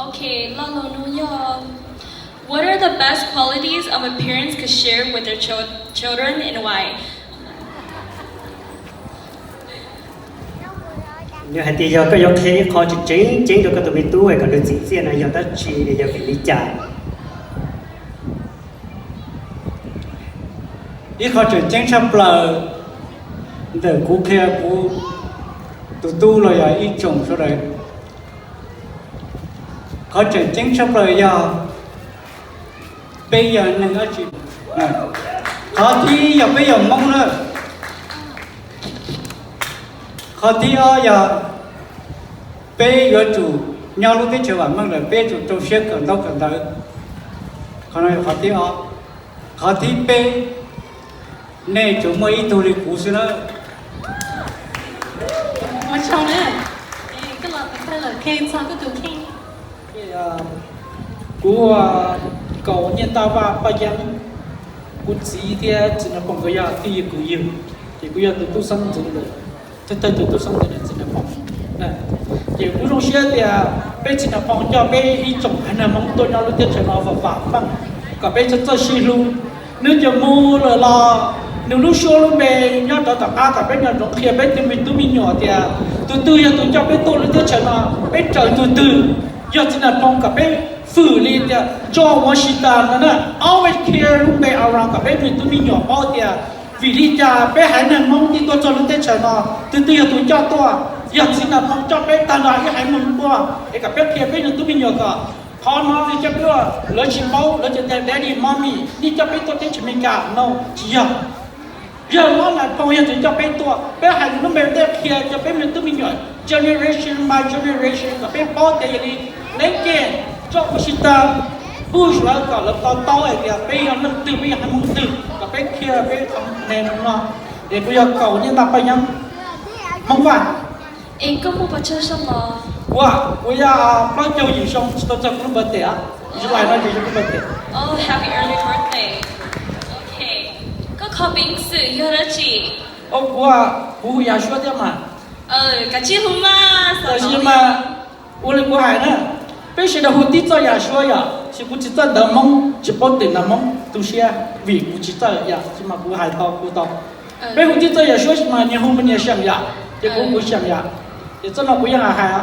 Ok, lo lus nug yog, what are the best qualities of a parents could share with their chil- children and why? Nws hais tias yog koj yuav qhia ib qho tseem ceeb ceeb rau koj tus me tub es kom nws txim txiaj no yog dab tsi, nws yog vim li cas? Ib qho tseem ceeb tshaj plaws ntawm kuv qhia kuv tus tub los yog ib tsoom sawv daws, qhov tseem ceeb tshaj plaws yog peb yog neeg dab tsi. Qhov thib yog peb yog Hmoob na. Qhov thib ob yog peb yuav tsum nyob lub teb chaws vam meej lawm peb yuav tsum rau siab kawm ntaub kawm ntawv. Qhov no yog qhov thib ob. Qhov thib peb, nej tsuas muaj ib tug li kuv xwb na. Kuv Kaus Nyiaj Ntaj Vaj Paj Yeeb, kuv txiv thiab Txiv Nraug Phoom nkawd yog tij yug kwv yug, ces kuv yog tus tub xeeb ntxwv ntawm, thawj thawj tus tub xeeb ntxwv ntawm Txiv Nraug Phoom. Ces kuv zoo siab tias peb Txiv Nraug Phoom coj peb ib tsoom haiv neeg Hmoob tuaj nyob lub teb chaws no vam vam meej kom peb txawj txawj sib hlub. Nws cov mus lawm los nws lub suab lub npe nyob rov tom qab kom peb nco ntsoov qhia peb tus me tub me nyuam tias tus twg yog tus coj peb tuaj lub teb chaws no, peb raws tus twg. Yog Txiv Nraug Phoom kom peb fwm li tias George Washington no na, always carry lub npe around kom peb me tub me nyuam paub tias vim li cas peb haiv neeg Hmoob thiaj tuaj txog lub teb chaws no, tus twg yog tus coj tuaj. Yog Txiv Nraug Phoom coj peb tag nrho ib haiv neeg tuaj es kom peb qhia peb me tub me nyuam kom qhov no nws coj peb tuaj, lawv tsis paub, lawv tseem tias Daddy, Mommy, nej coj peb tuaj teb chaws Amelikas. No, tsis yog. Yog Txiv Nraug Phoom yog tus coj peb tuaj, peb hais lub npe ntej qhia rau peb me tub me nyuam generation by generation kom peb paub tias yog li Lincoln, George Washington, Bush lawv kom lawv to taub hais tias peb yog leej twg, peb yog haiv Hmoob twg, kom peb qhia peb qhov ne no. Es kuv yog Kaus Nyiaj Ntaj Paj Yeeb, Hmoob Vaj. Es koj muaj pes tsawg xyoo los? Kuv, kuv yog plaub caug yim xyoo, tsis tau txog kuv lub birthday, July no ces yog kuv lub birthday. Oh, happy early birthday. Ok, koj qhov peev xwm yog dab tsi? Kuv, kuv hu Yaj Suab thiab mas. Kav tsij hu mas. Tab sis mas ua li kuv hais na, peb sawv daws hu tib txoj Yaj Suab yom, sis kuv tsis txawj ntawv Hmoob, tsis paub tej ntawv Hmoob, tu siab vim kuv tsis txawj yom, sis mas kuv hais tau hu tau. Peb hu tib txoj Yaj Suab sis mas nyias hu mas nyias seem yom, ces kuv hu kuv seem yom. Ces txoj no kuv yeej hais hais,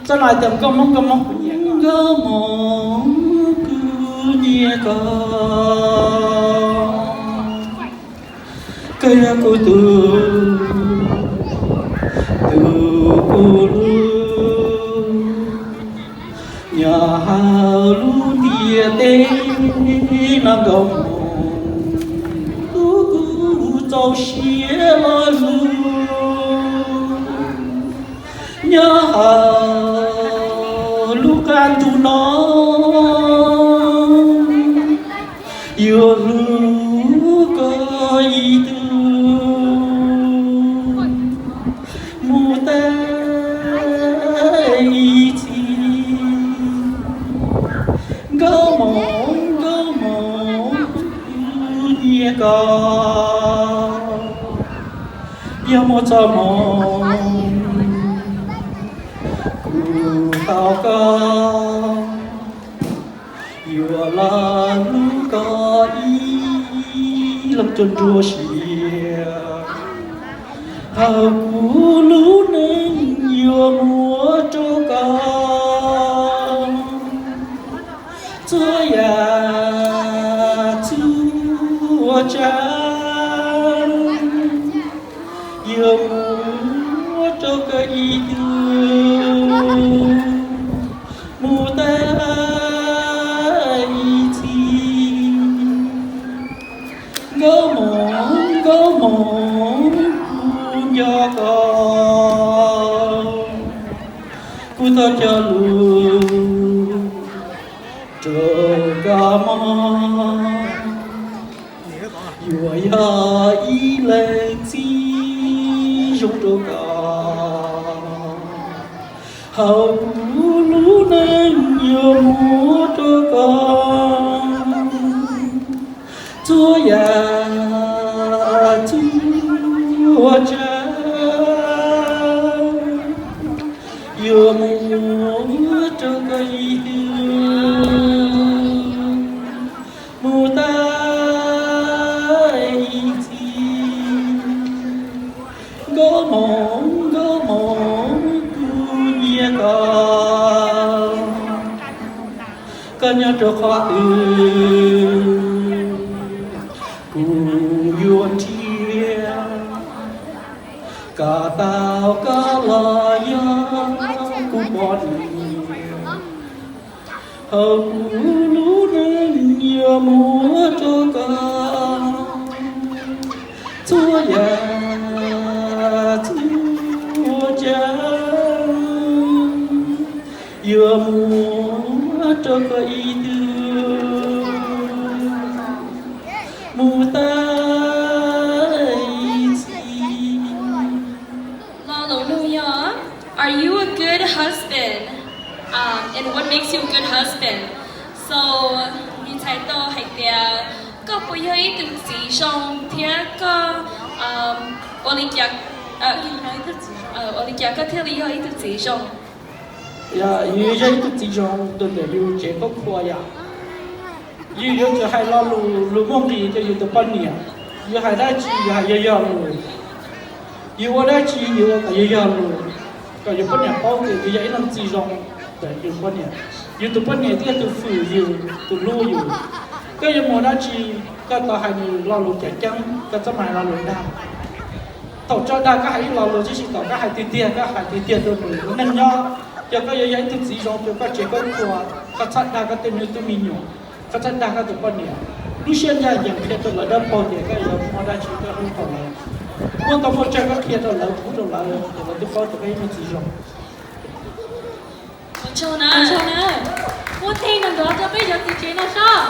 txoj no hais tias nkauj Hmoob, nkauj Hmoob, nkauj Hmoob kuv nyiam koj, koj yog kuv tus, tus kuv hlub. Nyob hauv lub ntiaj teb no nkauj Hmoob, kuv txaus siab los hlub. Nyob hauv lub qab ntuj no, yuav hlub koj ib tug mus tas ib txhis. Nkauj Hmoob, nkauj Hmoob, kuv nyiam koj, yog muaj txoj hmoo kuv tau koj, yuav los hlub koj ib leeg tsuas nruab siab. Hauv kuv lub neej yuav muab rau koj txhua yam txhua tsav, yuav muab rau koj ib tug mus tas ib txhis. Nkauj Hmoob, nkauj Hmoob, kuv nco koj, kuv tau cog lus rau koj mog. Yuav yog ib leeg txiv zoo rau koj, hauv kuv lub neej yuav muab rau koj txhua yam txhua tsav, yuav muab Ua twg kuv yuav nrhiav, koj tau koj los yog kuv poj niam, hauv kuv lub neej yuav muab rau koj txhua yam txhua tsav, yuav muab rau koj ib tug mus tag ib txhis. Lo lus nug yog, are you a good husband? Um, and what makes you a good husband? So, nws txhais tau hais tias koj puas yog ib tug txiv zoo thiab koj, um, ua li cas, uh, ua li cas koj thiaj li yog ib tug txiv zoo? Yog, yus yog ib tug txiv zoo rau ntawm yus tsev koob qhua yom. Yus yuav tsum hais lo lus, lus muaj nqis rau yus tus poj niam. Yus hais dab tsi yus hais yog yog lus. Yus ua dab tsi yus ua kom yog yog lus, kom yus poj niam paub tias yus yog ib leej txiv zoo rau yus poj niam. Yus tus poj niam twb yog tus fwm yus, tus hlub yus. Koj yuav mus dab tsi, koj tau hais nws lo lus ceeb ceeb, koj txhob mus hais lo lus dag. Thaum tso dag koj hais ib lo lus tib si, thaum koj hais tiag tiag, koj hais tiag tiag rau nws lub neej nyob. Yog koj yuav yog ib tug txiv zoo rau koj tsev koob qhua, koj txhob dag koj tej me tub me nyuam, koj txhob dag koj tus poj niam. Lub siab ncaj ncees qhia rau lawv dawb paug tias koj yuav muaj dab tsi koj hlub tau lawv. Muaj ntau muaj tsawg koj qhia rau lawv, pub rau lawv, ces lawv twb paub tias koj ib tug txiv zoo. Ua tsaug na. Muab theej nrov nrov rau peb cov txiv tsev no saib.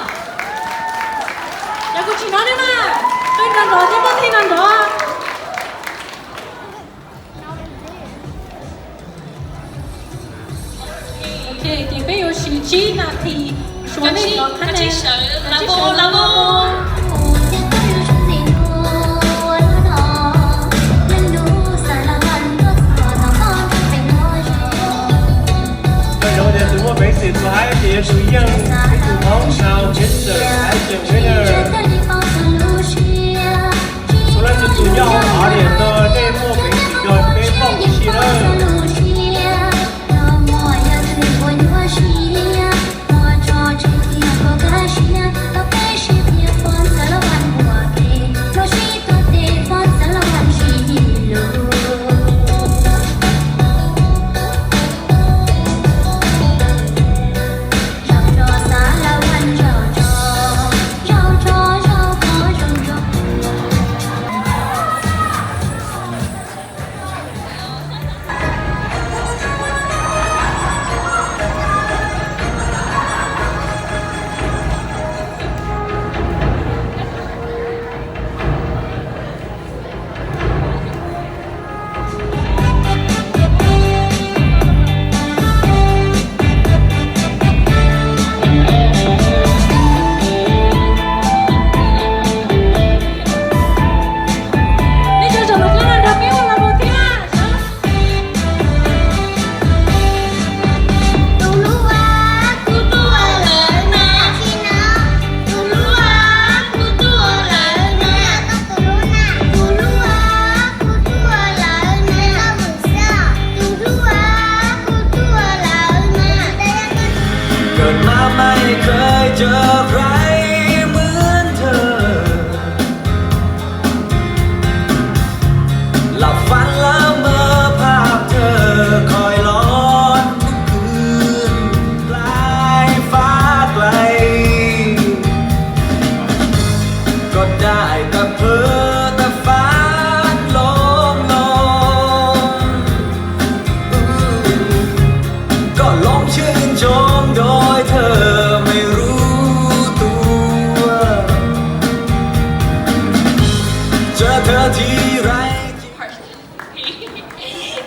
Yog kuv tsis hnov nej mas, peb nrov nrov thiab muab theej nrov nrov. Ok, ces peb yuav siv tsib nas this suav nej cov qhab ne. Tus muaj peev xwm txhua haiv ces yuav tsum yeej ib tug Hmoob sau Mister Ivan Winner. Txhua leej txhua tus nyob hauv audience no nej muaj peev xwm nrog peb pom ua si nawb.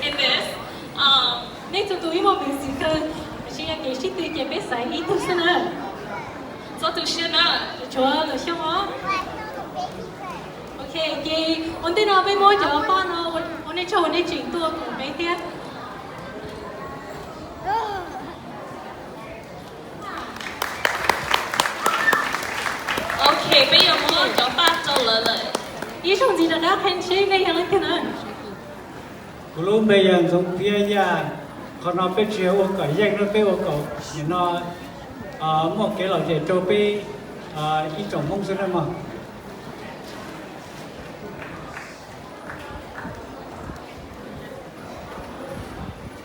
In this, um, nej txhua tus ib muaj peev xwm kawg, tiam sis yog kev sib tw ces peb xaiv ib tug xwb na. Txhob tu siab na. Tshuav Lwm Xyooj os. Ok, ces ua ntej no peb muab cov paj no ua nej tsaug uas nej tseem tuaj koom peb thiab. Ok, peb yuav muab cov paj rau lawv lawm. Ib zaug ntxiv rov qab qhia seb nej yog leej twg na. Kuv lub npe yog Ntxoov Thiab Yaj. Qhov no peb tsis yog ua kom yeej na, peb ua kom nim no muaj kev lom zem rau peb ib tsoom Hmoob xwb nawb mog.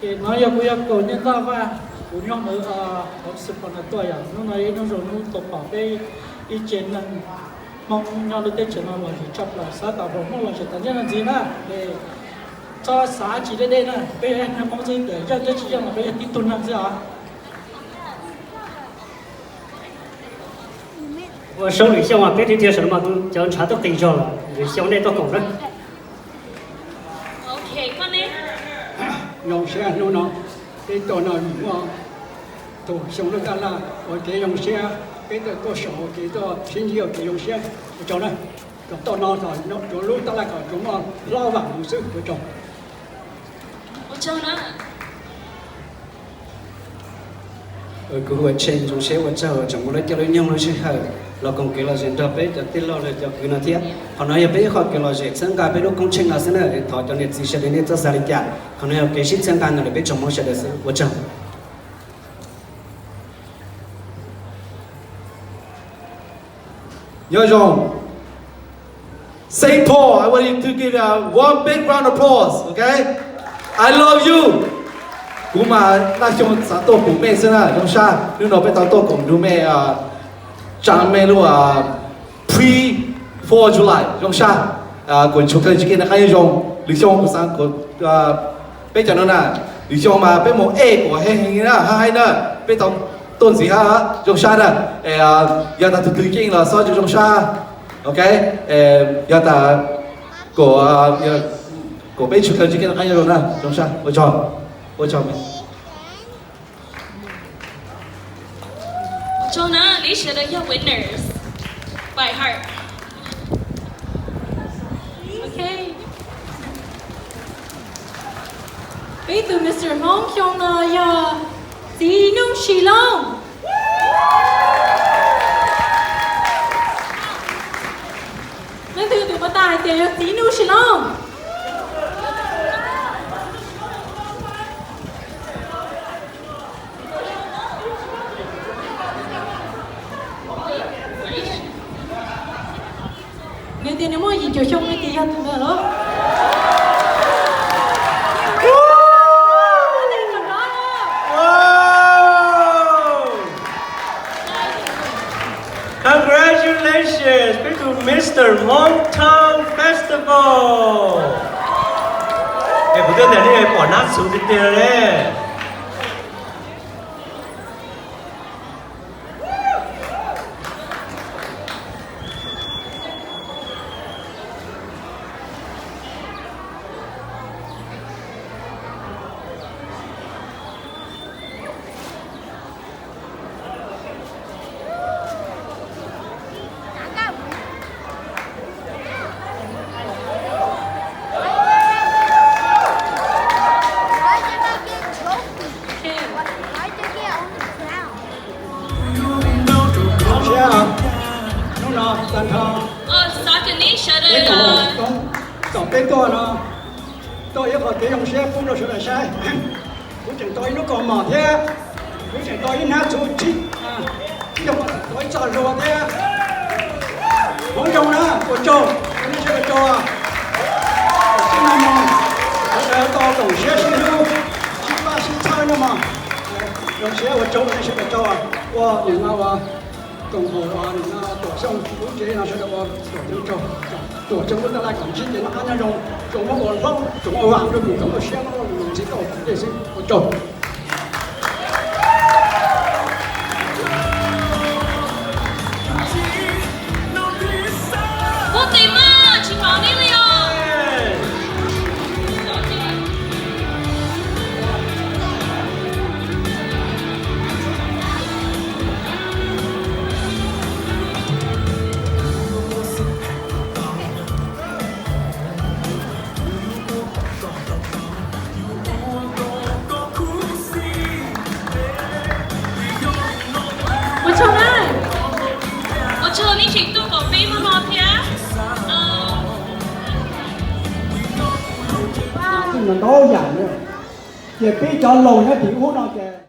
Ces no yog kuv yog Kaus Nyiaj Ntaj Vaj, kuv nyob hauv hauv Xeev Khuam no tuaj yom. Hnub no yog ib hnub zoo hnub tau pom peb ib tse neeg Hmoob nyob lub teb chaws no lom zem tshaj plaws, xav kom hluas Hmoob lom zem tom ntej no ntxiv na. Es txhob xav tsis deb deb na, peb yog neeg Hmoob xwb, yog thiab tsis yog los peb yog tib tug neeg xwb os. Ua saub Lwm Xyooj, peb twb dhia sawv los mas cov ntshav twb qis zog lawm, Lwm Xyooj nej tuaj koom na. Zoo siab hnub no peb tuaj no muaj tus xyoo lub tab laj ua kev zoo siab, peb tuaj tuaj saum ua kev tuaj sib ntsib ua kev zoo siab, ua tsaug na. Kom tau no tsuas lub tab laj kom tsuas muaj hlob vam mus xwb, ua tsaug. Kuv hu ua Tsheej, zoo siab ua tsaug tsoom muaj lub caij lub nyoog lub sij hawm los koom kev lom zem nrog peb cov tij laug los cov kwv no thiab. Qhov no yog peb ib qho kev lom zem txhawb nqa peb lub koob tsheej no xwb na. Thov cov niam txiv sawv daws nej txhob xav li cas, qhov no yog kev sib txhawb nqa ntawm peb tsoom Hmoob sawv daws xwb, ua tsaug. Nyob zoo. Saint Paul, I want you to give a warm big round of applause, okay? I love you. Kuv mas laj xyoo xav tuaj koom mej xwb na, zoo sab. Hnub no peb tau tuaj koom nrug mej, tsaa mej lub pre four July, zoo sab. Kuv tshua kawg tsis kev noj qab nyob zoo, lwm xyoo kuv xaav kuv peb cov no na, lwm xyoo mas peb mus ej kuv heev heev na, hab haib na, peb tau tuaj ntxiv hab zoo sab na. Yog tas tug twg yeej los xob zoo sab, ok. Yog tas kuv peb tshua kawg tsis kev noj qab nyob zoo na, zoo sab, ua tsaug, ua tsaug. Tsaug na, nej sawv daws yog winners by heart. Ok. Peb tus Mister Hmoob xyoo no yog Txiv Nuj Sim Looj. Leej twg tus puas tas hais tias yog Txiv Nuj Sim Looj? Nws tias nws muaj yim caum xyoo, nws tias yog tus ntawd los? Congratulations, peb tus Mister Hmoob Town Festival. Es kuv twb tias nej pom nab txhuv tiag tiag li. Hnub no tag nrho peb koom, koom peb tuaj no, tuaj ib qho kev zoo siab pub rau sawv daws saib. Kuv tseem tau ib lub kaus mom thiab, kuv tseem tau ib hnab txhuv tsib, ib tug, tau ib txoj hlua thiab. Hmoob zoo na, ua tsaug rau nej sawv daws tso. Tam sim no mog, sawv daws tau koom siab sib hlub, sib pab sib txhawb no mog. Zoo siab ua tsaug rau nej sawv daws tso. Ua nim no ua koom haum nim no Tuam Xyooj lub tsev no sawv daws ua Tuam Xyooj tsaug, Tuam Xyooj lub taj laj kom ntsib kev noj qab nyob zoo, tsoom Hmoob ua hlob, tsoom Hmoob ua vam rau mus kom muaj siab muaj lus ntxiv tau tom ntej xwb, ua tsaug. Puab tes mas tsis hnov nej li os. Ua tsaug na. Ua tsaug nej tseem tuaj koom peb hnub no thiab. Ntau yam, ces peb cov laus nyob tim ub no ces